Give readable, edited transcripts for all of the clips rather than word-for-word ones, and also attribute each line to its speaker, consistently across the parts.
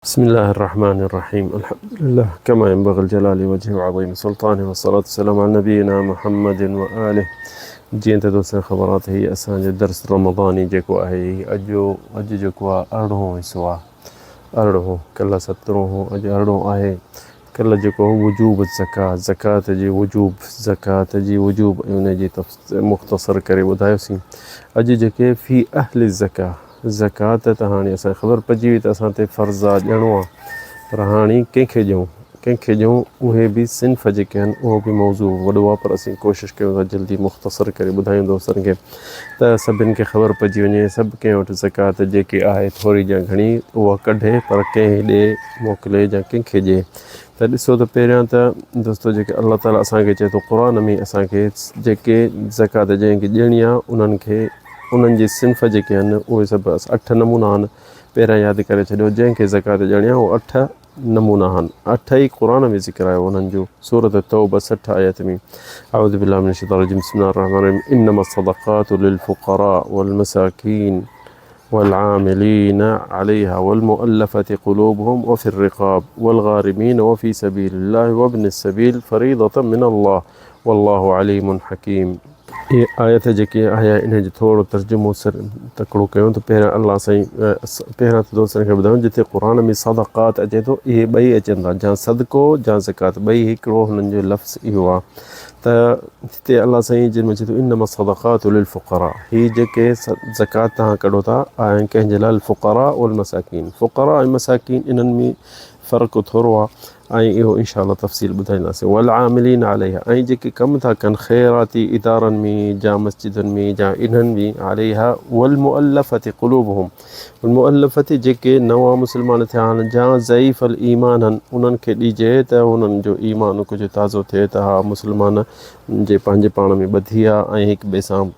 Speaker 1: بسم الله الرحمن الرحيم الحمد لله كما ينبغي الجلال وجهه وعظيم سلطانه والصلاة والسلام على نبينا محمد وآله. جيئن ته دوستن خبر آ ته هي اسان جو درس رمضاني جيڪو آهي هي اڄ جو اڄ جيڪو آ ارڙهون حصو آ، ارڙهون، ڪلهه سترهون هو اڄ ارڙهون آهي. ڪلهه جيڪو هو وجوب الزڪاة، زڪوات جي وجوب، زڪوات جي وجوب ۽ ان جي مختصر ڪري ٻڌايوسين. اڄ جيڪي في اهل الزڪاة، زڪوات ته هاڻي اسان کي خبر پئجي وئي ته اسان تي فرض آ ڏيڻو آ، پر هاڻي ڪنهن کي ڏيون، ڪنهن کي ڏيون، اهي به صنف جيڪي آهن اهو به موضوع وڏو آ، پر اسين ڪوشش ڪيون ٿا جلدي مختصر ڪري ٻڌايون دوستن کي ته سڀن کي خبر پئجي وڃي. سڀ ڪنهن وٽ زڪوات جيڪي آهي ٿوري يا گهڻي اها ڪڍي، پر ڪنهن ڏي موڪلي يا ڪنهن کي ڏي. ته ڏسو ته پهريان ته دوستو جيڪي الله تعالي اسان کي چئي ٿو قرآن ۾ اسان کي جيڪي زڪوات جنهن کي ڏيڻي آ انهن کي انهن جي صنف جيڪي آهن اهي سڀ اٺ نمونا آهن. پهريان ياد ڪري ڇڏيو جنهن کي زڪوات ڏيڻي آهي اهي اٺ نمونا آهن، اٺ ئي قرآن ۾ ذڪر آيو انهن جو. سورة التوبة 60 آيت ۾، اعوذ بالله من الشيطان الرجيم بسم الله الرحمن الرحيم انما الصدقات للفقراء والمساكين والعاملين عليها والمؤلفة قلوبهم وفي الرقاب والغارمين وفي سبيل الله وابن السبيل فريضة من الله والله عليم حڪيم. هي آيت جيڪي آهي انهي جو ٿورو ترجمو سر تڪڙو ڪيون ته پهريان الله سائين پهريان ته دوستن کي ٻڌايون جتي قرآن ۾ صدقات اچي ٿو اهي ٻئي اچن ٿا جا صدقو جا زڪوات ٻئي هڪڙو هنن جو لفظ اهو آهي. ته هتي الله سائين جن ۾ چئي ٿو انما الصدقات للفقراء، هي جيڪي زڪوات توهان ڪڍو ٿا آهن ڪنهن جي لاء؟ الفقراء والمساڪين، فقراء ۽ مساڪين انهن ۾ فرق ٿورو آهي ۽ اهو انشاء الله تفصيل ٻڌائينداسين. والعاملين عليها ۽ جيڪي ڪم ٿا ڪن خيراتي ادارن ۾ جا مسجدن ۾ جا انهن ۾ عليها والمؤلفة قلوبهم، والمؤلفة جيڪي نوان مسلمان ٿيا آهن جا ضعيف الايمان آهن انهن کي ڏجي ته انهن جو ايمان ڪجهه تازو ٿئي ته ها مسلمان جي پنهنجي پاڻ ۾ ٻڌي آ ۽ هڪ ٻئي سان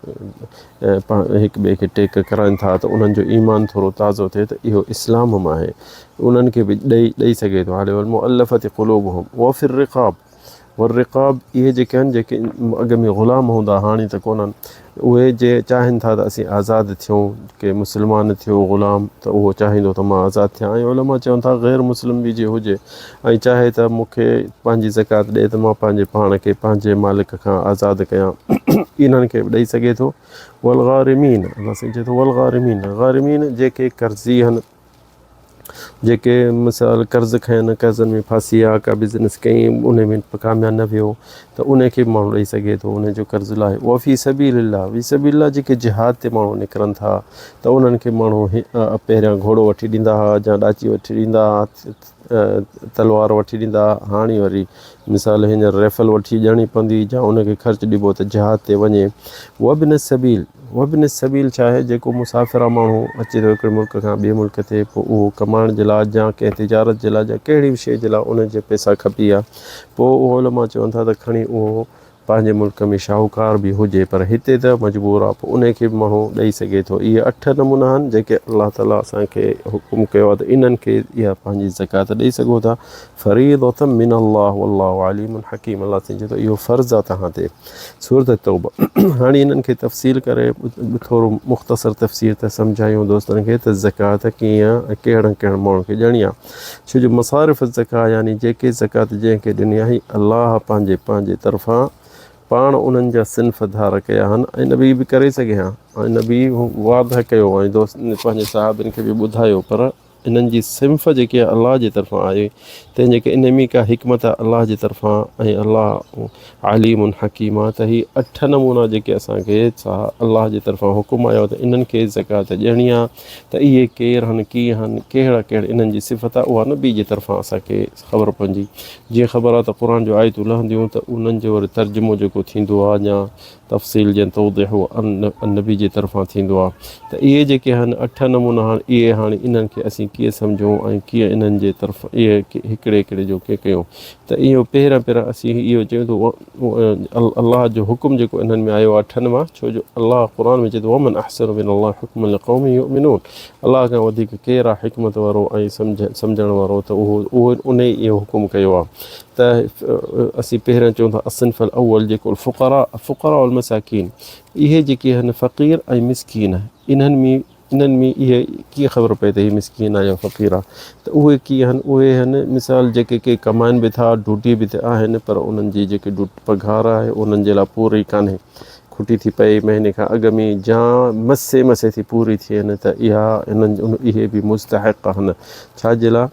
Speaker 1: هڪ ٻئي کي ٽيڪ ڪرائن ٿا ته انهن جو ايمان ٿورو تازو ٿئي ته اهو اسلام هم آهي انهن کي به ڏئي ڏئي سگهي ٿو. هاڻي والمؤلفة قلوبهم وفي الرقاب، والرقاب اهي جيڪي آهن جيڪي اڳ ۾ غلام هوندا هاڻي ته ڪونهن، اهي جي چاهين ٿا ته اسين آزاد ٿيون، ڪي مسلمان ٿيو غلام ته اهو چاهيندو ته مان آزاد ٿيان ۽ علماء چون ٿا غير مسلم به جي هجي ۽ چاهي ته مون کي پنهنجي زڪوات ڏئي ته مان پنهنجي پاڻ کي پنهنجي مالڪ کان آزاد ڪيان، انهن کي به ڏئي سگهي ٿو. والغارمين، الله سائين چئي ٿو والغارمين، غارمين جيڪي قرضي آهن، جيڪي مثال قرض کنين قرضن ۾ ڦاسي ويا، ڪا بزنس ڪئي ان ۾ ڪامياب نه ويو ته ان کي به ماڻهو ڏئي سگهي ٿو ان جو قرض لاهي. وفي سبيل الله، في سبيل الله جيڪي جهاد تي ماڻهو نڪرن ٿا ته انهن کي ماڻهو پهريان گهوڙو وٺي ڏيندا هئا يا ڏاچي وٺي ڏيندا هئا، تلوار وٺي ڏيندا هئا. هاڻي وري مثال هينئر ريفل وٺي ڏيڻي پوندي يا ان کي خرچ ڏبو ته جهاد تي وڃي. وابن السبيل، وابن السبيل ڇا آهي؟ جيڪو مسافر آ ماڻهو اچي ٿو هڪڙي ملڪ کان ٻئي ملڪ تي پوء اهو ڪمائڻ جي لاء يا ڪنهن تجارت جي لاء يا ڪهڙي به شيء جي لاء ان جي پئسا کپي ها پوء اهو علماء چون ٿا ته کڻي اهو پنهنجي ملڪ ۾ شاهوڪار به هجي پر هتي ته مجبور آ پوء انهي کي به ماڻهو ڏئي سگهي ٿو. اهي اٺ نمونا آهن جيڪي الله تعالي اسان کي حڪم ڪيو آهي ته انهن کي اها پنهنجي زڪوات ڏئي سگهو ٿا. فريضة من الله والله عليم حڪيم، الله سائين چئي ٿو اهو فرض آ توهان تي. سورة التوبة. هاڻي انهن کي تفصيل ڪري ٿورو مختصر تفسير ته سمجهايون دوستن کي ته زڪوات ڪيئن ۽ ڪهڙن ڪهڙن ماڻهن کي ڏيڻي آ. ڇو جو مصارف الزڪوٰة يعني جيڪي زڪوات جنهن کي ڏني آهي الله پنهنجي پنهنجي طرفان پاڻ انهن جا صنف ڌار ڪيا آهن ۽ نبي به ڪري سگهي ها ۽ نبي واضح ڪيو ۽ دوست پنهنجي صحابين کي به ٻڌايو پر انهن جي صنف جيڪي الله جي طرفان آهي تنهن جي ڪري انهي ۾ ڪا حڪمت آهي الله جي طرفان ۽ الله عليم حڪيم آهي ته هي اٺ نمونا جيڪي اسان کي الله جي طرفان حڪم آيو ته انهن کي زڪوات ڏيڻي آهي ته اهي ڪير هن، ڪيئن هن، ڪهڙا ڪهڙا انهن جي صفت آهي اها نبي جي طرفان اسان کي خبر پوندي. جيئن خبر آهي ته قرآن جون آيتون لهنديون ته انهن جو وري ترجمو جيڪو ٿيندو آهي يا تفصيل جيئن توضيح اهو النبي جي طرفان ٿيندو آهي ته اهي جيڪي هن اٺ نمونا هن اهي هاڻي انهن کي اسين ڪيئن سمجهون ۽ ڪيئن انهن جي طرف اهي هڪڙي هڪڙي جو ڪيئن ڪيون ته اهو پهريان پهريان اسين اهو چيون ته الله جو حڪم جيڪو انهن ۾ آيو آهي اٺن مان، ڇو جو الله قرآن ۾ چئي ٿو ومن احسن من الله حڪما لقوم يؤمنون، الله کان وڌيڪ ڪير آهي حڪمت وارو ۽ سمجهڻ وارو ته اهو اهو انهي اهو حڪم ڪيو آهي ته اسين پهريان چئون ٿا الصنف الاول جيڪو الفقراء، الفقراء والمساڪين، اهي جيڪي آهن فقير ۽ مسڪين انهن ۾ انهن ۾ اهي ڪيئن خبر پئي ته هي مسڪين آهي يا فقير آهي ته اهي ڪيئن آهن اهي آهن مثال جيڪي ڪي ڪمائن به ٿا ڊوٽي به تي آهن پر انهن جي جيڪي پگهار آهي انهن جي لاء پوري ڪانهي کٽي ٿي پئي مهيني کان اڳ ۾ جا مسي مسي ٿي پوري ٿئي ته اها انهن اهي به مستحق آهن ڇا جي لاء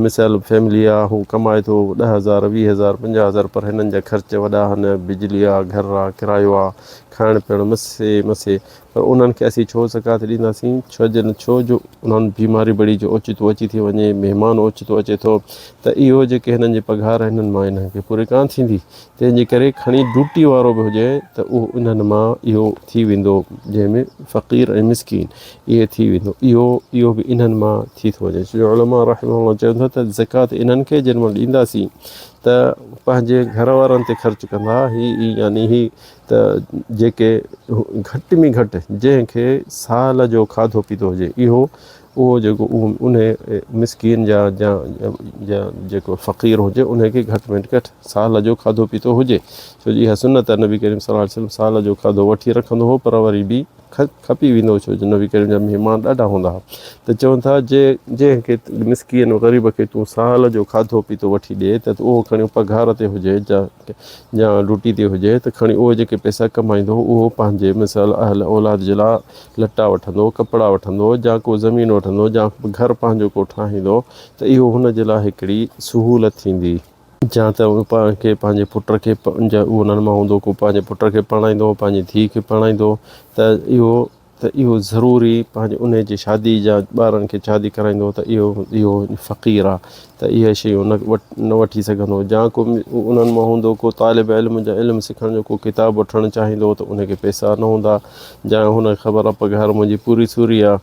Speaker 1: مثال فيملي آ هو ڪمائي ٿو 10,000 20,000 50,000 پر هنن جا خرچ وڏا آهن بجلي آ گهر آ ڪرايو آ کائڻ پيئڻ مسي مسي پر انهن کي اسين ڇو زڪوات ڏينداسين ڇو جي ڇو جو انهن بيماري بڙي جو اوچتو اچي ٿي وڃي مهمان اوچتو اچي ٿو ته اهو جيڪي هنن جي پگهار هنن مان انهن کي پوري ڪانه ٿيندي تنهن جي ڪري کڻي ڊوٽي وارو به هجي ته اهو انهن مان اهو ٿي ويندو جنهن ۾ فقير ۽ مسڪين اهي ٿي ويندو اهو اهو به انهن مان ٿي ٿو وڃي ڇو جو علماء رحمه الله چون ٿا ته زڪوات انهن کي جن مان ڏينداسين ته پنهنجي گهر وارن تي خرچ ڪندا هي يعني هي ته جيڪي گهٽ ۾ گهٽ جنهن کي سال جو کاڌو پيتو هجي اهو اهو جيڪو اهو ان مسڪين جا جا جا جيڪو فقير هجي ان کي گهٽ ۾ گهٽ سال جو کاڌو پيتو هجي ڇو جو اها سنت نبي ڪريم صلي الله عليه وسلم سال جو کاڌو وٺي رکندو هو پر وري به کپي ويندو هو ڇو جو نبي ڪريم جا مهمان ڏاڍا هوندا هئا ته چون ٿا جي جنهن کي مسڪين غريب کي تون سال جو کاڌو پيتو وٺي ڏي ته اهو کڻي پگهار تي هجي جا يا ڊيوٽي تي هجي ته کڻي اهو جيڪي پئسا ڪمائيندو اهو پنهنجي مثال اهل اولاد جي لاء لٽا وٺندو ڪپڙا وٺندو يا ڪو زمين وٺندو يا گهر پنهنجو ڪو ٺاهيندو ته اهو هن جي لاء هڪڙي سهولت ٿيندي. يا ته پاڻ کي پنهنجي پٽ کي انهن مان هوندو ڪو پنهنجي پٽ کي پرڻائيندو پنهنجي ڌيء کي پرڻائيندو ته اهو ته اهو ضروري پنهنجي انهي جي شادي جا ٻارن کي شادي ڪرائيندو ته اهو اهو فقير آ ته اهي شيون نه نه وٺي سگهندو يا ڪو انهن مان هوندو ڪو طالب علم جا علم سکڻ جو ڪو ڪتاب وٺڻ چاهيندو ته ان کي پئسا نه هوندا جا هن کي خبر آ پگهار منهنجي پوري سوري آ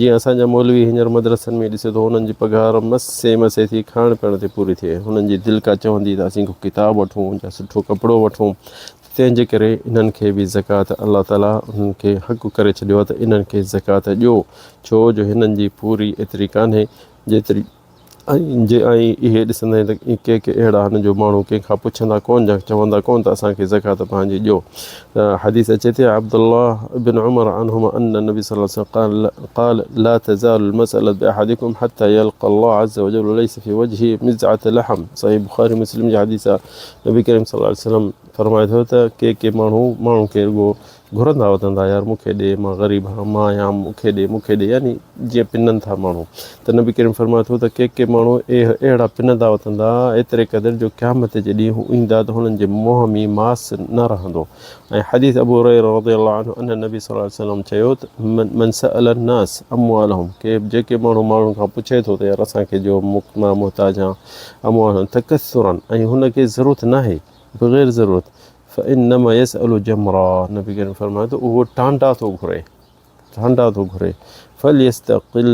Speaker 1: جيئن اسان جا مولوي هينئر مدرسن ۾ ڏسي ٿو انهن جي پگهار مسي مسي ٿي کائڻ پيئڻ تي پوري ٿئي. هنن جي دل ڪا چوندي ته اسين ڪو ڪتاب وٺون يا سٺو ڪپڙو وٺون تنهن جي ڪري انهن کي به زڪوات الله تعالي انهن کي حق ڪري ڇڏيو آهي ته انهن کي زڪوات ڏيو ڇو جو هنن جي پوري ايتري ڪانهي جيتري ۽ جي ۽ اهي ڏسندا آهن ته ڪي ڪي اهڙا آهن جو ماڻهو ڪنهن کان پڇندا ڪونه يا چوندا ڪونه ته اسان کي زڪوات پنهنجي ڏيو. حديث اچي ٿي عبدالله بن عمر عنهما ان النبي صلي الله عليه وسلم قال قال لا تزال المسألة بأحدكم حتى يلقى الله عز وجل وليس في وجهه مزعة لحم صحيح بخاري مسلم جي حديث آهي نبي ڪريم صلي الله عليه وسلم فرمائي ٿو ته ڪي ڪي ماڻهو ماڻهن کي رڳو گهرندا وتندا يار مون کي ڏي مان غريب هان مان آهيان مون کي ڏي مون کي ڏي يعني جيئن پنن ٿا ماڻهو ته نبي ڪريم فرمائي ٿو ته ڪي ڪي ماڻهو اهڙا پنندا وتندا ايتري قدر جو قيامت جي ڏينهن هو ايندا ته هنن جي منهن ۾ ماس نه رهندو ۽ حديث ابو هريره رضي الله عنه ان النبي صلي الله عليه وسلم چيو ته من سأل الناس اموالهم ڪي جيڪي ماڻهو ماڻهن کان پڇي ٿو ته يار اسان کي جو مان محتاج آهيان اموالهم تڪثرا ۽ هن کي ضرورت ناهي بغير ضرورت فانما يسأل جمرا نبي ڪريم فرمايو ته اهو ٽانڊا ٿو گهري ٽانڊا ٿو گهري فليستقل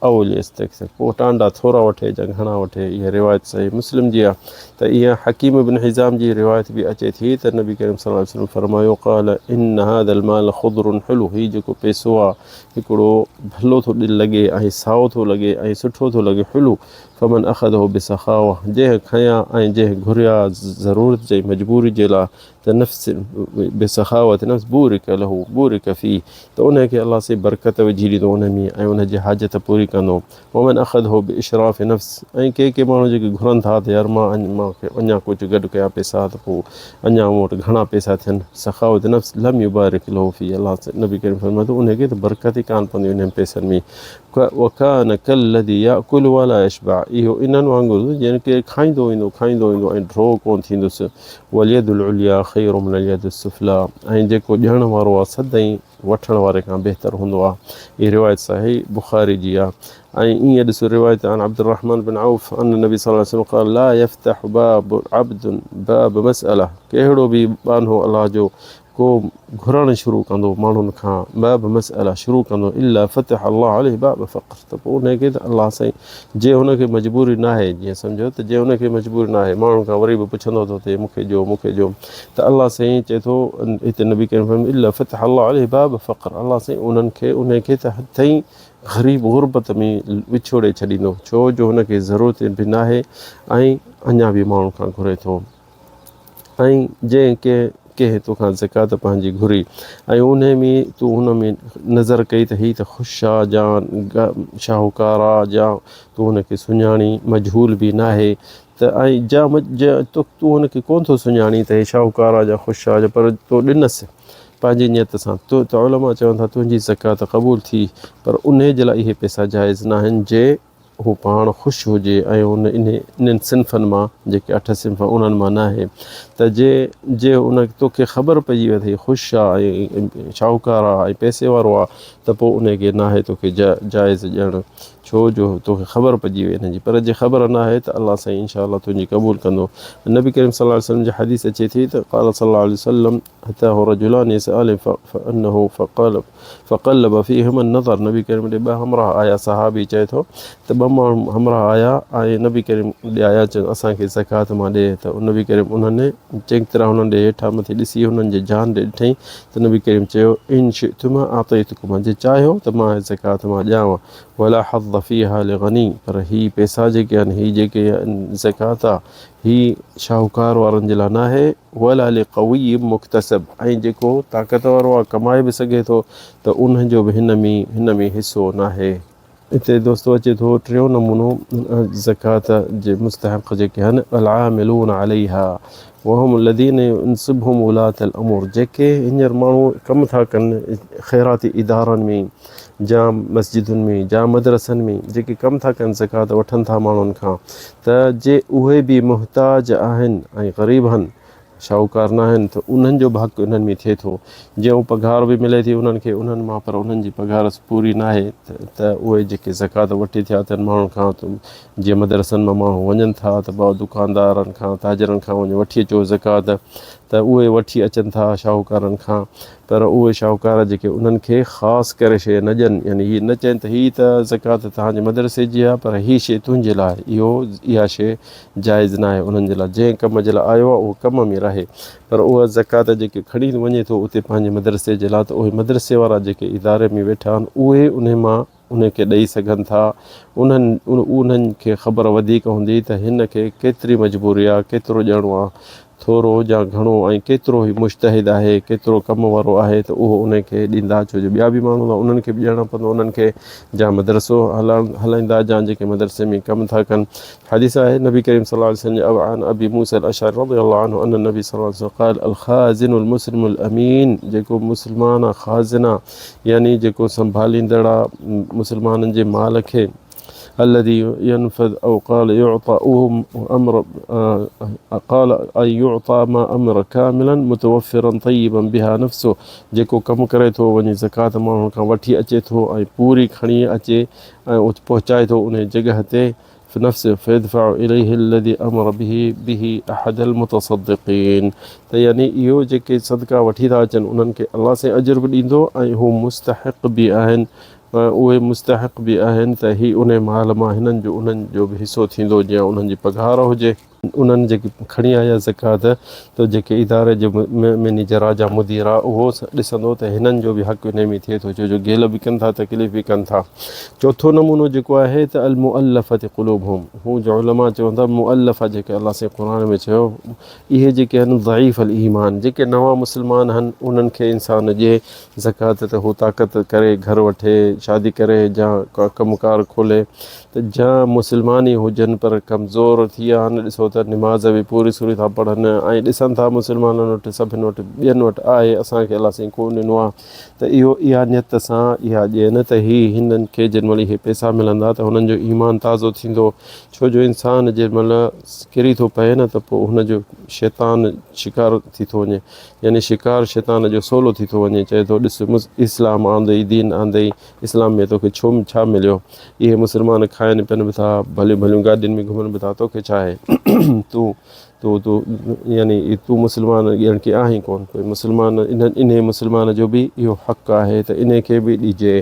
Speaker 1: او ليستڪثر پوء ٽانڊا ٿورا وٺي يا گهڻا وٺي اها روايت صحيح مسلم جي آهي ته اها حڪيم بن حزام جي روايت به اچي ٿي ته نبي ڪريم صلي الله عليه وسلم فرمايو قال ان هذا المال خضر حلو هي جيڪو پيسو آهي هڪڙو ڀلو ٿو لڳي ۽ سائو ٿو لڳي ۽ سٺو ٿو لڳي حلو فمن اخذه بسخاوه جنهن کنيا ۽ جنهن گهريا ضرورت جي مجبوري جي لاء ته نفس بسخاوة نفس بورڪ له بورڪ فيه ته ان کي الله سائين برڪت وجهي ڏيندو ان ۾ ۽ ان جي حاجت پوري ڪندو ومن اخذه باشراف نفس ۽ ڪي ڪي ماڻهو جيڪي گهرن ٿا ته يار مان مان اڃا ڪجهه گڏ ڪيان پئسا ته پوء اڃا مون وٽ گهڻا پئسا ٿين سخاوت نفس لم يبارڪ له فيه الله نبي ڪريم فرمائي ٿو ان کي ته برڪت ئي ڪانه پوندي انهن پئسن ۾ وڪان ڪالذي ياڪل ولا يشبع اهو انهن وانگر هوندو جنهن کي کائيندو ويندو کائيندو ويندو ۽ ڍرو ڪونه ٿيندس واليد العليا خير من اليد السفليٰ ۽ جيڪو ڏيڻ وارو آهي سدائين وٺڻ واري کان بهتر هوندو آهي هي روايت صحيح بخاري جي آهي ۽ ائين ڏسو روايت عن عبدالرحمن بن عوف ان النبي صلي الله عليه وسلم قال لا يفتح باب عبد باب مسأله ڪهڙو به ٻانهو الله جو ڪو گهرڻ شروع ڪندو ماڻهن کان باب مسئله شروع ڪندو الا فتح الله عليه باب فقر ته پوء ان کي ته الله سائين جي هن کي مجبوري ناهي جيئن سمجهو ته جي هن کي مجبوري ناهي ماڻهن کان وري به پڇندو ٿو ٿئي مون کي ڏيو مون کي ڏيو ته الله سائين چئي ٿو هتي نبي ڪريم فرمايو الا فتح الله عليه باب فقر الله سائين انهن کي ان کي ته هٿ ئي غريب غربت ۾ وڇوڙي ڇڏيندو ڇو جو هن کي ضرورت به ناهي ۽ اڃا به ماڻهن کان گهري ٿو. ۽ جنهن ڪنهن ڪنهن توکان زڪوات پنهنجي گهري ۽ انهي ۾ تون هن ۾ نظر ڪئي ته هي ته خوش آ جا شاهوڪار آ جا تون هن کي سڃاڻين مجهول به ناهي ته ۽ جا تون هن کي ڪونه ٿو سڃاڻين ته هي شاهوڪار آ جا خوش آ جا پر تو ڏنس پنهنجي نيت سان ته علماء چون ٿا تنهنجي زڪوات قبول ٿي پر انهي جي لاء اهي پئسا جائز ناهن جي هو پاڻ خوش هجي ۽ ان انهن صنفن مان جيڪي اٺ صنف انهن مان ناهي ته جي جي ان توکي خبر پئجي وئي ته هي خوش آ ۽ شاهوڪار آ ۽ پئسي وارو آ ته پوء ان کي ناهي توکي جائز ڏيڻ ڇو جو توکي خبر پئجي وئي انهن جي پر جي خبر ناهي ته الله سائين انشاء الله تنهنجي قبول ڪندو. نبي ڪريم صلي الله عليه وسلم جي حديث اچي ٿي ته قال صلي الله عليه وسلم اتاه رجلان يسألان فانه فقال فقلب فيهما النظر نبي ڪريم ڏي ٻه همراهه آيا صحابي چئي ٿو ته ٻه ماڻهو همراهه آيا ۽ نبي ڪريم ڏي آيا چون اسان کي زڪوات مان ڏي ته نبي ڪريم انهن چڱي طرح انهن ڏي هيٺان مٿي ڏسي انهن جي جان ڏي ڏٺائين ته نبي ڪريم چيو ان شئتما اعطيتڪما جي چاهيو ته مان زڪوات مان ڏيانو ولا حظ فيها لغني پر هي پئسا جيڪي آهن هي جيڪي زڪوات آ هي شاهوڪار وارن جي لاء ناهي، ولا لقوي مڪتسب ۽ جيڪو طاقت وارو آهي ڪمائي به سگهي ٿو ته ان جو به هن ۾ هن ۾ حصو ناهي. هتي دوستو اچي ٿو ٽيون نمونو زڪوات جي مستحق جيڪي آهن العاملون عليها وهم الذين ينصبهم ولاة الامور جيڪي هينئر ماڻهو ڪم ٿا ڪن خيراتي ادارن ۾ جا مسجدن ۾ جا مدرسن ۾ جيڪي ڪم ٿا ڪن زڪوات وٺن ٿا ماڻهن کان ته جي اهي به محتاج آهن ۽ غريب آهن شاهوڪار نه آهن ته انهن جو به حق انهن ۾ ٿئي ٿو جيئن هو پگهار به ملي ٿي انهن کي انهن مان پر انهن جي پگهار پوري نه آهي ته اهي جيڪي زڪوات وٺي ٿيا اٿن ماڻهن کان جيئن مدرسن مان ماڻهو وڃن ٿا ته ٻه دڪاندارن کان تاجرن کان وڃي وٺي اچو زڪوات ته اهي وٺي اچن ٿا شاهوڪارن کان پر اهي شاهوڪار جيڪي انهن کي خاص ڪري شيء نه ڏين، يعني هي نه چين ته هي ته زڪوات توهان جي مدرسي جي آهي پر هي شيء تنهنجي لاء آهي، اهو اها شيء جائز ناهي انهن جي لاء، جنهن ڪم جي لاء آيو آهي اهو ڪم ۾ رهي، پر اها زڪوات جيڪي کڻي وڃي ٿو اتي پنهنجي مدرسي جي لاء ته اهي مدرسي وارا جيڪي اداري ۾ ويٺا آهن اهي انهي مان انهي کي ڏئي سگهن ٿا، انهن انهن کي خبر وڌيڪ هوندي ته هن کي ڪيتري مجبوري آ، ڪيترو ڏيڻو آ، ٿورو يا گهڻو ۽ ڪيترو هي مجتهد آهي، ڪيترو ڪم وارو آهي ته اهو انهي کي ڏيندا، ڇو جو ٻيا به ماڻهو هوندا انهن کي به ڏيڻو پوندو انهن کي جا مدرسو هلائيندا جا جيڪي مدرسي ۾ ڪم ٿا ڪن. حديث آهي نبي ڪريم صلي الله عليه وسلم جي عن ابي موسي الاشعري رضي الله عنه ان النبي صلي الله عليه وسلم قال الخازن المسلم الامين جيڪو مسلمان آ خازن آ يعني جيڪو سنڀاليندڙ آ مسلمانن جي مال کي الذي ينفذ او قال يعطى اهو امر قال ان يعطى ما امر كاملا متوفرا طيبا بها نفسه جيڪو ڪم ڪري ٿو وڃي زڪوات ماڻهن کان وٺي اچي ٿو ۽ پوري کڻي اچي ۽ پهچائي ٿو انهي جڳهه تي نفسه فيدفع اليه الذي امر به به احد المتصدقين ته يعني اهو جيڪي صدقا وٺي ٿا اچن انهن کي الله سائين اجر به ڏيندو ۽ هو مستحق به آهن اهي مستحق به آهن ته هي انهي مال مان هنن جو انهن جو به حصو ٿيندو جيئن انهن جي پگهار هجي. انهن جيڪي کڻي آيا زڪوات ته جيڪي اداري جو مئنيجر آ جا مدير آ اهو ڏسندو ته هنن جو به حق انهي ۾ ٿئي ٿو ڇو جو گيل به ڪن ٿا تڪليف به ڪن ٿا. چوٿون نمونو جيڪو آهي ته المؤلفة قلوبهم هو جو علماء چون ٿا مؤلفه جيڪي الله سائين قرآن ۾ چيو اهي جيڪي آهن ضعيف الايمان جيڪي نوان مسلمان آهن انهن کي انسان ڏئي زڪوات ته هو طاقت ڪري گهر وٺي شادي ڪري جا ڪم ڪار کولي ته جا مسلمان ئي هجن پر ڪمزور ٿي ويا آهن ڏسو ته نماز به پوري سوري ٿا پڙهن ۽ ڏسن ٿا مسلمانن وٽ سڀن وٽ ٻين وٽ آهي اسان کي الله سائين ڪو ڏنو آهي ته اهو اها نيت سان اها ڏين ته هي هنن کي جنهن مهل اهي پئسا ملندا ته هنن جو ايمان تازو ٿيندو ڇو جو انسان جنهن مهل ڪري ٿو پئي نه ته پوء هن جو شيطان شڪار ٿي ٿو وڃي يعني شڪار شيطان جو سولو ٿي ٿو وڃي چئي ٿو ڏس اسلام آندئي دين آندئي اسلام ۾ توکي ڇو ڇا مليو اهي مسلمان کائن پين به ٿا ڀليون ڀليون گاڏين ۾ گهمن به ٿا توکي ڇا آهي تون تو تو يعني تون مسلمان ڄڻ ڪي آهين ڪون ڪوئي مسلمان انهن انهي مسلمان جو به اهو حق آهي ته انهي کي به ڏجي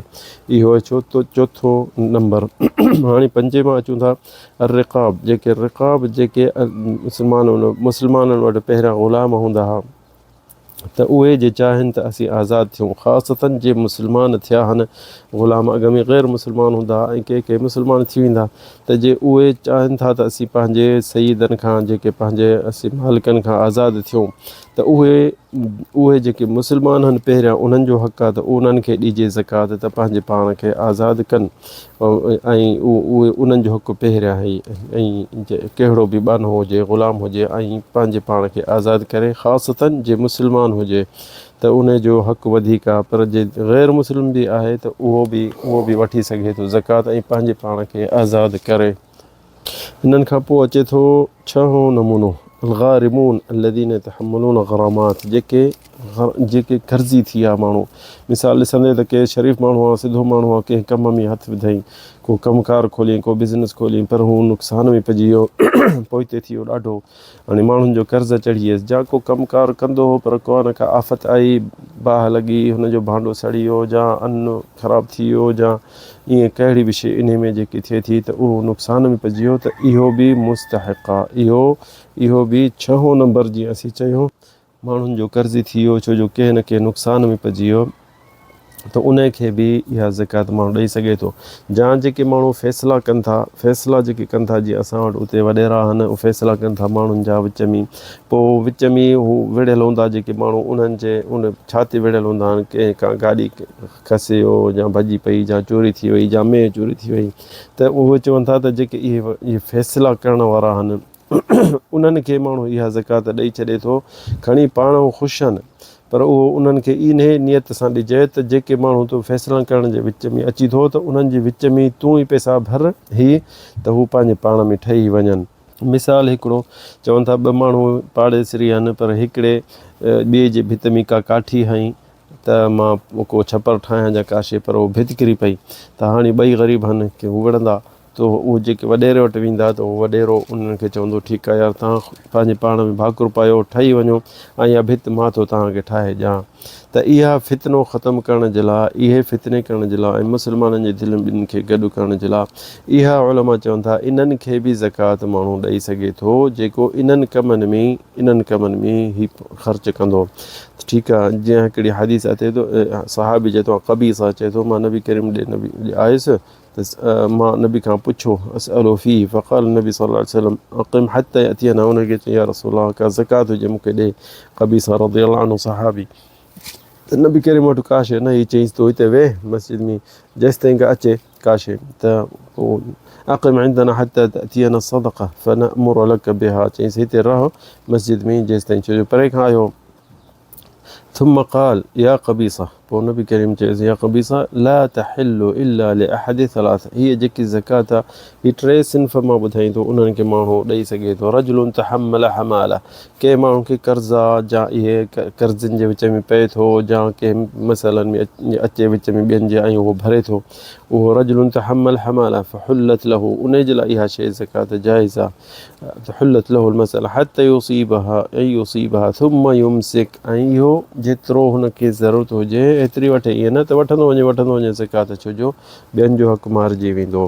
Speaker 1: اهو ڇو تو چوٿون نمبر هاڻي پنجين مان اچون ٿا الرقاب جيڪي رقاب جيڪي مسلمان مسلمانن وٽ پهريان غلام هوندا هئا. ته اهي جي چاهين ته اسين آزاد ٿيون خاصتاً جي مسلمان ٿيا هن غلام اڳ ۾ غير مسلمان هوندا ها ۽ ڪي ڪي مسلمان ٿي ويندا ته جي اهي چاهين ٿا ته اسين پنهنجي سيدن کان جيڪي پنهنجي اسين مالڪن کان آزاد ٿيون ته اهي اهي جيڪي مسلمان هن پهريان انهن جو حق آهي ته انهن کي ڏجي زڪوات ته پنهنجي پاڻ کي آزاد ڪن ۽ اهي انهن جو حق پهريان آهي ۽ ڪهڙو به ٻانهو هجي، غلام هجي ۽ پنهنجي پاڻ کي آزاد ڪري خاصتاً جي مسلمان هجي ته ان جو حق وڌيڪ آهي پر جي غير مسلم به آهي ته اهو به اهو به وٺي سگهي ٿو زڪوات ۽ پنهنجي پاڻ کي آزاد ڪري. انهن کان پوء اچي ٿو ڇهون نمونو، الغارمون الذين يتحملون غرامات جيڪي جيڪي قرضي ٿي ويا ماڻهو مثال ڏسندي ته ڪي شريف ماڻهو آ سڌو ماڻهو آ ڪنهن ڪم ۾ هٿ وڌائين ڪو ڪم ڪار کولين ڪو بزنس کولين پر هو نقصان ۾ پئجي ويو پوئتي ٿي ويو ڏاڍو هاڻي ماڻهن جو قرض چڙهي ويس جا ڪو ڪم ڪار ڪندو هو پر ڪا نه ڪا آفت آئي باهه لڳي هن جو ڀانڊو سڙي ويو جا ان خراب ٿي ويو جا ائين ڪهڙي به شيء انهي ۾ جيڪي ٿئي ٿي ته اهو نقصان ۾ پئجي ويو ته اهو به مستحق آ اهو اهو به ڇهون نمبر جيئن اسين چيو ماڻهن جو قرضي ٿي ويو ڇو جو ڪنهن نه ڪنهن نقصان ۾ پئجي ويو ته ان کي به اها زڪوات ماڻهو ڏئي سگهي ٿو جا جيڪي ماڻهو فيصلا ڪن ٿا فيصلا جيڪي ڪن ٿا جيئن اسان وٽ اتي وڏيرا آهن اهي فيصلا ڪن ٿا ماڻهن جا وچ ۾ پوء وچ ۾ هو وڙهيل هوندا جيڪي ماڻهو انهن جي ان ڇا تي وڙهيل هوندا آهن ڪنهن کان گاڏي کسي ويو يا ڀڄي پئي يا چوري ٿي وئي يا مينهن چوري ٿي وئي ته اهي چون ٿا ته جيڪي اهي فيصلا ڪرڻ وارا آهن انهن کي ماڻهو اها زڪوات ڏئي ڇڏي ٿو، کڻي پاڻ هو خوش آهن، پر اهو انهن کي انهيء نيت سان ڏجي ته جيڪي ماڻهو تون فيصلن ڪرڻ جي وچ ۾ اچي ٿو ته انهن جي وچ ۾ تون ئي پئسا ڀر هي ته هو پنهنجي پاڻ ۾ ٺهي وڃن. مثال هڪڙو، چون ٿا ٻه ماڻهو پاڙيسري آهن، پر هڪڙي ٻئي جي ڀت ۾ ڪا ڪاٺي هنئي ته مان ڪو ڇپر ٺاهيان جا ڪا شيء پر اهو ڀت ڪري پئي ته هاڻي ٻئي غريب آهن ڪي هو وڙهندا ته اهي جيڪي وڏيري وٽ ويندا ته اهو وڏيرو انهن کي چوندو ٺيڪ آهي يار توهان پنهنجي پاڻ ۾ ڀاڪر پايو ٺهي وڃو ۽ اها ڀت مان ٿو توهان کي ٺاهي ڏيان ته اها فتنو ختم ڪرڻ جي لاء اهي فتني ڪرڻ جي لاء ۽ مسلمانن جي دلين ٻنهي کي گڏ ڪرڻ جي لاء اها علماء چون ٿا انهن کي به زڪوات ماڻهو ڏئي سگهي ٿو جيڪو انهن ڪمن ۾ انهن ڪمن ۾ هي خرچ ڪندو ٺيڪ آهي جيئن هڪڙي حديث اچي ٿو صحابي چئي ٿو قبيصه چئي ٿو مان نبي ڪريم ڏي نبي آيس ته مان نبي کان پڇيو، اسأله فيه، فقال النبي صلي الله عليه وسلم اقم حتي يأتينا ان کي چيائين يا رسول الله ڪا زڪوات هجي مون کي ڏي، قبيصه رضي الله عنه صحابي ته نبي ڪريم وٽ ڪا شيء نه هئي چيائينس تون هتي ويهه مسجد ۾ جيستائين ڪا اچي ڪا شيء ته پوء اقم عندنا حتي تأتينا الصدقه فنأمر لك بها چيائينس هتي رهه مسجد ۾ جيستائين ڇو جو پري کان آيو ثم قال يا قبيصه پوء نبي ڪريم چيس يا قبيصه لا تحل الا لاحد ثلاثه هيء جيڪي زڪوات آ هي ٽي صنف مان ٻڌائين ٿو انهن کي ماڻهو ڏئي سگهي ٿو رجل تحمل حماله ڪنهن ماڻهو کي قرض آ جا اهي قرضن جي وچ ۾ پئي ٿو جا ڪنهن مسئلن ۾ اچي وچ ۾ ٻين جي ۽ اهو ڀري ٿو اهو رجل تحمل حماله فحلت له انهي جي لاء اها شيء زڪوات جائز آ حلت له المسأله حتي يصيبها اي يصيبها ثم يمسك ۽ اهو جيترو هن کي ضرورت هجي ايتري وٺي ائين نه ته وٺندو وڃي وٺندو وڃي زڪوات ڇو جو ٻين جو حق مارجي ويندو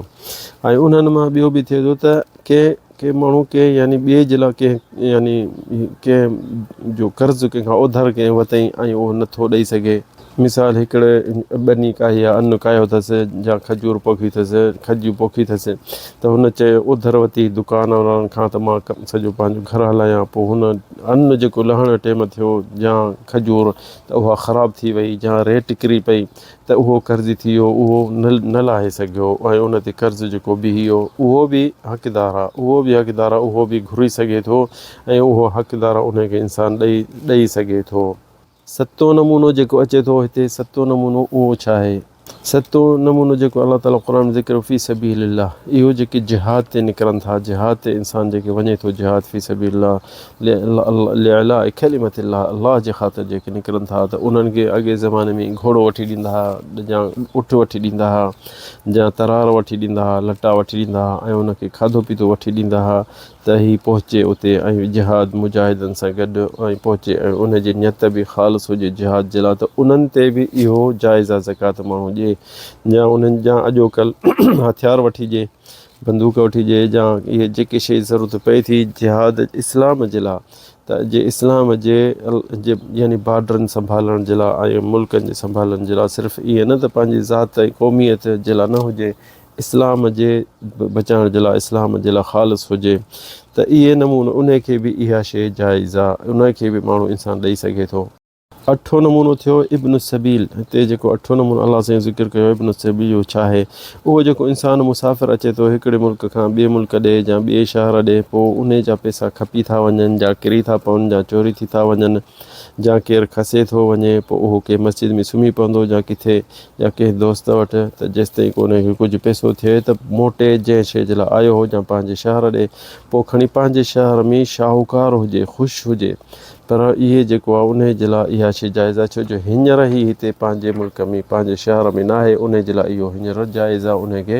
Speaker 1: ۽ انهن مان ٻيو به ٿئي ٿو ته ڪي ڪي ماڻهو ڪي يعني ٻئي جي لاء ڪنهن يعني ڪنهن جو قرض ڪنهن کان اوڌر ڪنهن وتئين ۽ اهو نٿو ڏئي سگهي مثال هڪڙي ٻني ڪاهي آ، ان ڪاهيو اٿس يا کجور پوکي اٿس، کجيون پوکي اٿس ته هن چيو اوڌر وتي دڪان وارن کان ته مان سڄو پنهنجو گهر هلايان پوء هن ان جيڪو لهڻ جو ٽيم ٿيو يا کجور ته اها خراب ٿي وئي يا ريٽ ڪري پئي ته اهو قرضي ٿي ويو اهو نه لاهي سگهيو ۽ ان تي قرض جيڪو بيهي ويو اهو به حقدار آ اهو به حقدار آ اهو به گهري سگهي ٿو ۽ اهو حقدار آ ان کي انسان ڏئي ڏئي سگهي ٿو. ستون نمونو جيڪو اچي ٿو هتي ستون نمونو اهو ڇا آهي؟ ستون نمونو جيڪو الله تعالي قرآن ۾ ذڪر في سبيل الله اهو جيڪي جهاد تي نڪرن ٿا جهاد تي انسان جيڪي وڃي ٿو جهاد في سبيل الله لاعلاء ڪلمة الله الله جي خاطر جيڪي نڪرن ٿا ته انهن کي اڳي زماني ۾ گهوڙو وٺي ڏيندا ها يا اٺ وٺي ڏيندا ها يا ترار وٺي ڏيندا ها لٽا وٺي ڏيندا ها ۽ ان کي کاڌو پيتو وٺي ڏيندا ها ته هي پهچي اتي ۽ جهاد مجاهدن سان گڏ ۽ پهچي ۽ ان جي نيت به خالص هجي جهاد جي لاء ته انهن تي به اهو جائز آهي زڪوات ماڻهو ڏئي يا انهن جا اڄوڪل هٿيار وٺي ڏئي بندوق وٺي ڏئي يا اهي جيڪي شيء ضرورت پئي ٿي جهاد اسلام جي لاء ته جي اسلام جي جي يعني بارڊرن سنڀالڻ جي لاء ۽ ملڪن جي سنڀالڻ جي لاء صرف ائين نه ته پنهنجي ذات ۽ قوميت جي لاء نه هجي اسلام جي بچائڻ جي لاء اسلام جي لاء خالص هجي ته اهي نمونو ان کي به اها شيء جائز آهي ان کي به ماڻهو انسان ڏئي سگهي ٿو. اٺون نمونو ٿيو ابن السبيل، هتي جيڪو اٺون نمونو الله سائين ذڪر ڪيو ابن السبيل اهو ڇا آهي؟ اهو جيڪو انسان مسافر اچي ٿو هڪڙي ملڪ کان ٻئي ملڪ ڏي يا ٻئي شهر ڏي پوء انهي جا پئسا کپي ٿا وڃن يا ڪري ٿا پون يا چوري ٿي ٿا وڃن يا ڪير کسي ٿو وڃي پوء اهو ڪنهن مسجد ۾ سمهي پوندو يا ڪٿي يا ڪنهن دوست وٽ ته جيستائين ڪو انهي کي ڪجهه پئسو ٿئي ته موٽي جنهن شيء جي لاء آيو هو يا پنهنجي شهر ڏي پوء کڻي پنهنجي شهر ۾ شاهوڪار هجي خوش هجي پر اهي جيڪو آهي انهي جي لاء اها شيء جائز آهي ڇو جو هينئر هي هتي پنهنجي ملڪ ۾ پنهنجي شهر ۾ ناهي انهي جي لاء اهو هينئر جائز آهي انهي کي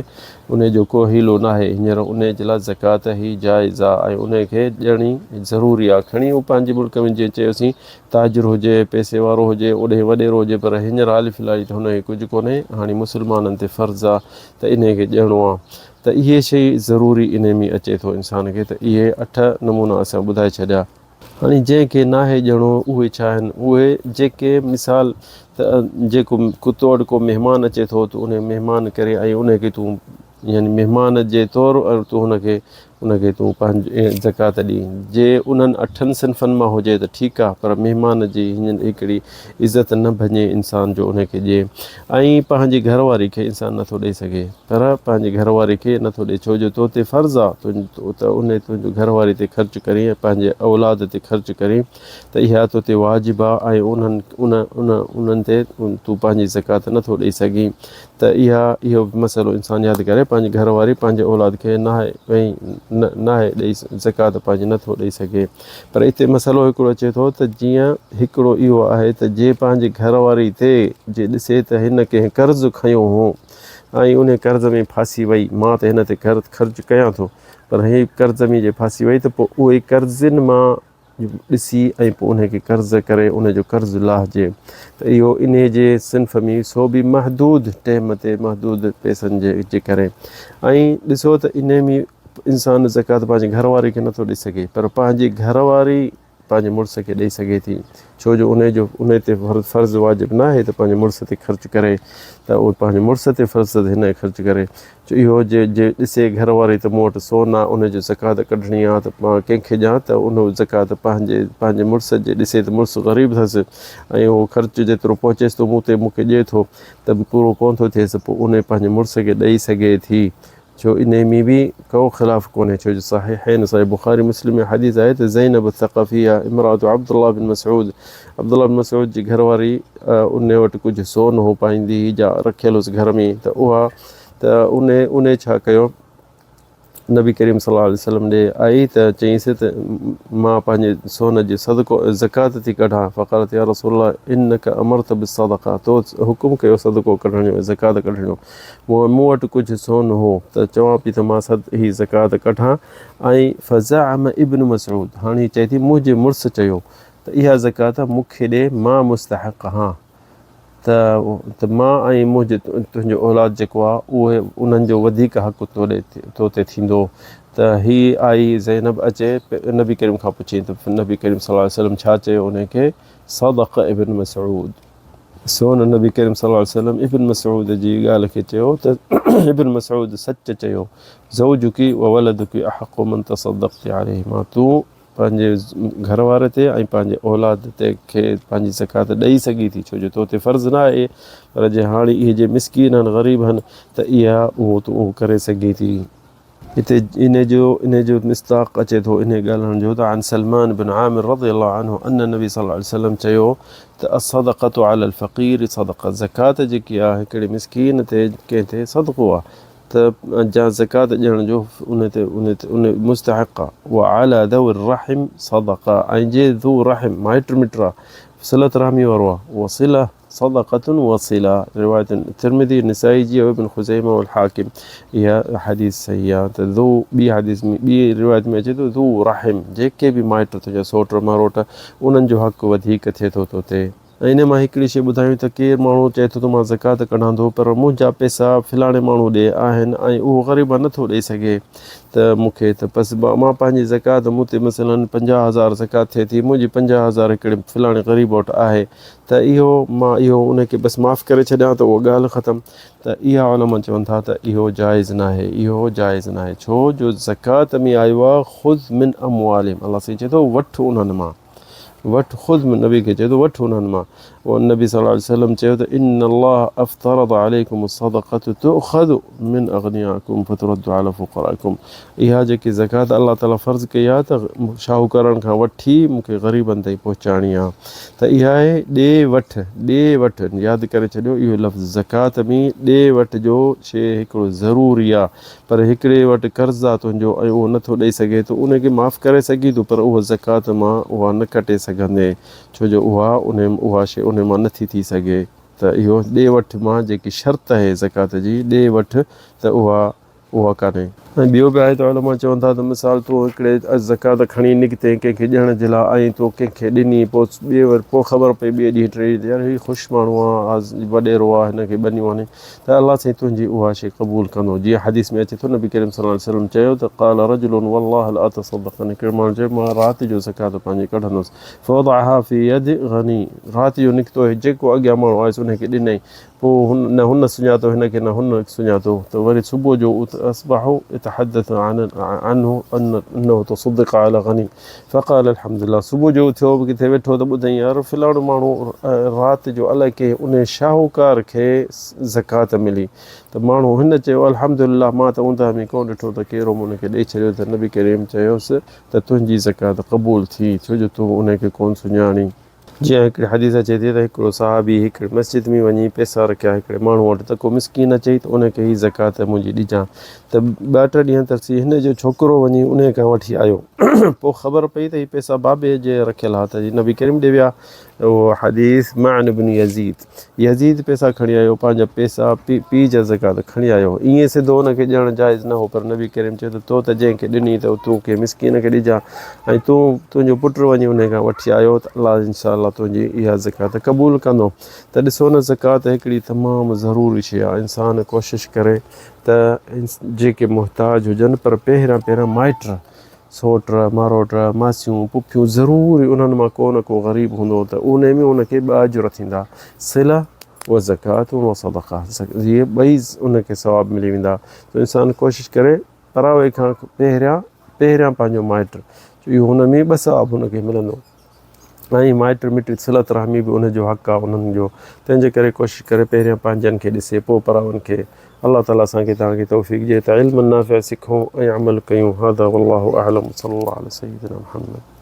Speaker 1: انهي جو ڪو حيلو ناهي هينئر انهي جي لاء زڪوات هي جائز آهي ۽ انهي کي ڏيڻي ضروري آهي کڻي هو پنهنجي ملڪ ۾ جيئن چيوسين تاجر هجي پئسي وارو هجي اوڏهين وڏيرو هجي پر هينئر حال في الحال ته هن کي ڪجهه ڪونهي هاڻي مسلمانن تي فرض آهي ته انهي کي ڏيڻو آهي ته اهي شيء ضروري انهي ۾ اچي ٿو انسان کي ته اهي اٺ نمونا اسان ٻڌائي ڇڏيا. هاڻي جنهن کي ناهي ڄڻو اهي ڇا آهن؟ اهي جيڪي مثال ته جيڪو تو وٽ ڪو مهمان اچي ٿو ته ان مهمان ڪري ۽ ان کي تون يعني مهمان جي طور تون هن کي ان کي تون پنهنجي زڪوات ڏي جي انهن اٺن صنفن مان هجي ته ٺيڪ آهي پر مهمان جي هينئن هڪڙي عزت نه ڀڃي انسان جو ان کي ڏي ۽ پنهنجي گهر واري کي انسان نٿو ڏئي سگهي. پر پنهنجي گهر واري کي نه ٿو ڏي ڇو جو تو تي فرض آ ته انهي تنهنجو گهر واري تي خرچ ڪرين ۽ پنهنجي اولاد تي خرچ ڪرين ته اها تو تي واجب آ ۽ انهن ان ان انهن تي تون پنهنجي زڪوات نه ٿو ڏئي سگهين ته اها اهو به مسئلو انسان ياد ڪري پنهنجي گهر واري پنهنجي اولاد کي ناهي نه ناهي ڏئي زڪوات پنهنجي نه ٿو ڏئي سگهي پر اتي مسئلو هڪڙو اچي ٿو ته جيئن هڪڙو اهو آهي ته جي پنهنجي گهر واري تي جي ڏسي ته هن ڪنهن قرض کنيو هو ۽ انهي قرض ۾ ڦاسي وئي، مان ته هن تي خرچ ڪيان ٿو، پر هي قرض ۾ جي ڦاسي وئي ته پوء اهي قرضين مان ڏسي ۽ پوء انهي کي قرض ڪري انهي جو قرض لاهجي ته اهو انهي جي صنف ۾ سو به محدود ٽيم تي محدود پئسن جي جي ڪري ۽ ڏسو ته انهي ۾ انسان زڪوات پنهنجي گهر واري کي نٿو ڏئي سگهي پر پنهنجي گهر واري پنهنجي مڙس کي ڏئي سگهي ٿي ڇو جو انهي جو انهي تي فرض واجب ناهي ته پنهنجي مڙس تي خرچ ڪري ته اهو پنهنجي مڙس تي فرض ته هن خرچ ڪري ڇو اهو جي جي ڏسي گهر واري ته مون وٽ سون آ انهي جو زڪوات ڪڍڻي آ ته مان ڪنهن کي ڏيان ته ان زڪوات پنهنجي پنهنجي مڙس جي ڏسي ته مڙس غريب اٿس ۽ اهو خرچ جيترو پهچيس ٿو مون تي مون کي ڏئي ٿو ته پورو ڪونه ٿو ٿئيس پوء انهي پنهنجي مڙس کي ڏئي سگهي ٿي ڇو انهي ۾ به ڪو خلاف ڪونهي ڇو جو صحيحين صحيح بخاري مسلم ۾ حديث آهي ته زينب الثقفيه امرأة عبدالله بن مسعود عبدالله بن مسعود جي گهر واري انهي وٽ ڪجهه سون هو پائيندي هئي جا رکيل هيس گهر ۾ ته اها ته انهي انهي ڇا ڪيو نبي ڪريم صلي الله عليه وسلم ڏي آئي ته چيائينس ته مان پنهنجي سون جي صدقو زڪوات ٿي ڪڍان فقالت يا رسول الله انک امرت بالصدقه تو حڪم ڪيو صدقو ڪڍڻ جو زڪوات ڪڍڻ جو مون وٽ ڪجهه سون هو ته چوان پئي ته مان سد هي زڪوات ڪڍان ۽ فزعم ابن مسعود هاڻي هي چئي ٿي منهنجي مڙس چيو ته اها زڪوات مون کي ڏي مان مستحق هان ته ته مان ۽ منهنجي تنهنجو اولاد جيڪو آهي اهي انهن جو وڌيڪ حق تو ڏي تو تي ٿيندو ته هي آئي زينب اچي نبي ڪريم کان پڇي ته نبي ڪريم صلي الله عليه وسلم ڇا چيو انهي کي صدق ابن مسعود سون نبي ڪريم صلي الله عليه وسلم ابن مسعود جي ڳالهه کي چيو ته ابن مسعود سچ چيو زوجڪ وولدڪ احق من تصدقت عليهما تون پنهنجي گهر واري تي ۽ پنهنجي اولاد تي کي پنهنجي زڪوات ڏئي سگهي ٿي ڇو جو تو تي فرض نه آهي پر جي هاڻي اهي جي مسڪين آهن غريب آهن ته اها اهو تون اهو ڪري سگهين ٿي. هتي انهي جو انهي جو مصداق اچي ٿو انهي ڳالهائڻ جو ته عن سلمان بن عامر رضي الله عنه ان النبي صلي الله عليه وسلم چيو ته الصدقة علي الفقير صدقه زڪوات جيڪي آهي هڪڙي مسڪين تي ڪنهن تي صدقو آهي ته جا زڪوات ڏيڻ جو ان تي ان تي ان مستحق آهي وعلى ذوي الرحم صدقه ۽ جي ذو رحم مائٽ مٽ آهي صلت رحمي وارو آهي وصله صدقة وصلة رواية الترمذي النسائي جي وابن خزيمة والحاڪم اها حديث صحيح آهي ته ذو ٻي حديث ۾ ٻي روايت ۾ اچي ٿو ذو رحم جيڪي به مائٽ تنهنجا سوٽ مروٽ انهن جو حق وڌيڪ ٿئي ٿو تو تي. ۽ انهي مان هڪڙي شيء ٻڌايون ته ڪير ماڻهو چئي ٿو ته مان زڪوات ڪڍان ٿو پر منهنجا پئسا فلاڻي ماڻهو ڏي آهن ۽ اهو غريب نٿو ڏئي سگهي ته مون کي ته پس مان پنهنجي زڪوات مون تي مثلاً 50 هزار زڪوات ٿئي ٿي منهنجي 50 هزار هڪڙي فلاڻي غريب وٽ آهي ته اهو مان اهو ان کي بس معاف ڪري ڇڏيان ته اها ڳالهه ختم ته اها علماء چون ٿا ته اهو جائز ناهي اهو جائز ناهي ڇو جو زڪوات ۾ آيو آهي خذ من اموالهم الله سائين چئي ٿو وٺ انهن مان وٺ خذ من نبي کي چئي ٿو وٺ انهن مان. نبي صلي الله عليه وسلم چيو ته ان الله افترض عليڪم الصدقة تؤخذ من اغنيائڪم فترد علي فقرائڪم اها جيڪي زڪوات الله تعالي فرض ڪئي آهي ته شاهوڪارن کان وٺي مون کي غريبن تائين پهچائڻي آهي ته اها آهي ڏي وٺ ڏي وٺ ياد ڪري ڇڏيو اهو لفظ زڪوات ۾ ڏي وٺ جو شيء هڪڙو ضروري آهي پر هڪڙي وٽ قرض آ تنهنجو ۽ اهو نٿو ڏئي سگهي ته ان کي معاف ڪري سگهين ٿو پر اهو زڪوات مان اها نه ڪٽي سگهندين ڇو جو اها انهي اها شيء انهي مان نٿي ٿي سگهي ته اهو ڏي وٺ مان جيڪي شرط آهي زڪوات جي ڏي وٺ ته اها اها ڪانهي. ۽ ٻيو به آهي ته علماء چون ٿا ته مثال تون هڪڙي زڪوات کڻي نڪتين ڪنهن کي ڏيڻ جي لاء ۽ تو ڪنهن کي ڏني پوء ٻئي وري پوء خبر پئي ٻئي ڏينهن ٽئين ڏينهن ته يار هي خوش ماڻهو آ وڏيرو آ هن کي ٻنيون آهن ته الله سائين تنهنجي اها شيء قبول ڪندو جيئن حديث ۾ اچي ٿو نبي ڪريم صلي الله عليه وسلم چيو ته قال رجل والله لاتصدقن هڪڙي ماڻهو چيو مان رات جو زڪوات پنهنجي ڪڍندس فوضعها في يد غني رات جو نڪتو هي جيڪو اڳيان ماڻهو آيس ان کي ڏنائين پوء هن نه هن سڃاتو هن کي نه هن سڃاتو ته وري صبح جو اصبحوا يتحدث عنه انه تصدق على غني فقال الحمد لله صبح جو اٿيو به ڪٿي ويٺو ته ٻڌائين يار فلاڻو ماڻهو رات جو الائي ڪنهن انهي شاهوڪار کي زڪوات ملي ته ماڻهو هن چيو الحمد لله مان ته اونداهه ۾ ڪونه ڏٺو ته ڪير هو مون ان کي ڏئي ڇڏيو ته نبي ڪريم چيس ته تنهنجي زڪوات قبول ٿي ڇو جو تون انهي کي ڪونه سڃاڻين. جيئن هڪڙي حديث اچي ٿي ته هڪڙو صحابي هڪڙي مسجد ۾ وڃي پئسا رکيا هڪڙي ماڻهو وٽ ته ڪو مسڪين اچي ته ان کي هي زڪوات منهنجي ڏجان ته ٻه ٽي ڏينهن ترسي هن جو ڇوڪرو وڃي انهي کان وٺي آيو پوء خبر پئي ته هي پئسا بابي جي رکيل ها ته نبي ڪريم ڏي ويا اهو حديث معن بن يزيد يزيد پئسا کڻي آيو، پنهنجا پئسا پيء جا زڪوات کڻي آيو. ائين سڌو ان کي ڏيڻ جائز نه هو، پر نبي ڪريم چيو ته تو ته جنهن کي ڏني ته تون ڪنهن مسڪين کي ڏجان ۽ تون تنهنجو پٽ وڃي انهي کان وٺي آيو ته الله انشاء الله تنهنجي اها زڪوات قبول ڪندو. ته ڏسو نه زڪوات هڪڙي تمام ضروري شيء آهي، انسان ڪوشش ڪري ته جيڪي محتاج هجن پر پهريان پهريان مائٽ سوٽ، ماروٽ، ماسيون، پڦيون ضرور انهن مان ڪو نه ڪو غريب هوندو ته انهي ۾ ان کي ٻه اجر ٿيندا، صله و زڪوة و صدقه، اهي ٻئي ان کي ثواب ملي ويندا ته انسان ڪوشش ڪري پراوي کان پهريان پهريان پنهنجو مائٽ ڇو اهو هن ۾ ٻه ثواب هن کي ملندو. ۽ مائٽ مٽ صلت رحمي به ان جو حق آهي انهن جو تنهن جي ڪري ڪوشش ڪري پهريان پنهنجن کي ڏسي پوء پراون کي الله تعالي اسان کي توهان کي توفيق ڏئي ته علم نافع سکون ۽ عمل ڪيون هذا والله اعلم صلي الله علي سيدنا محمد.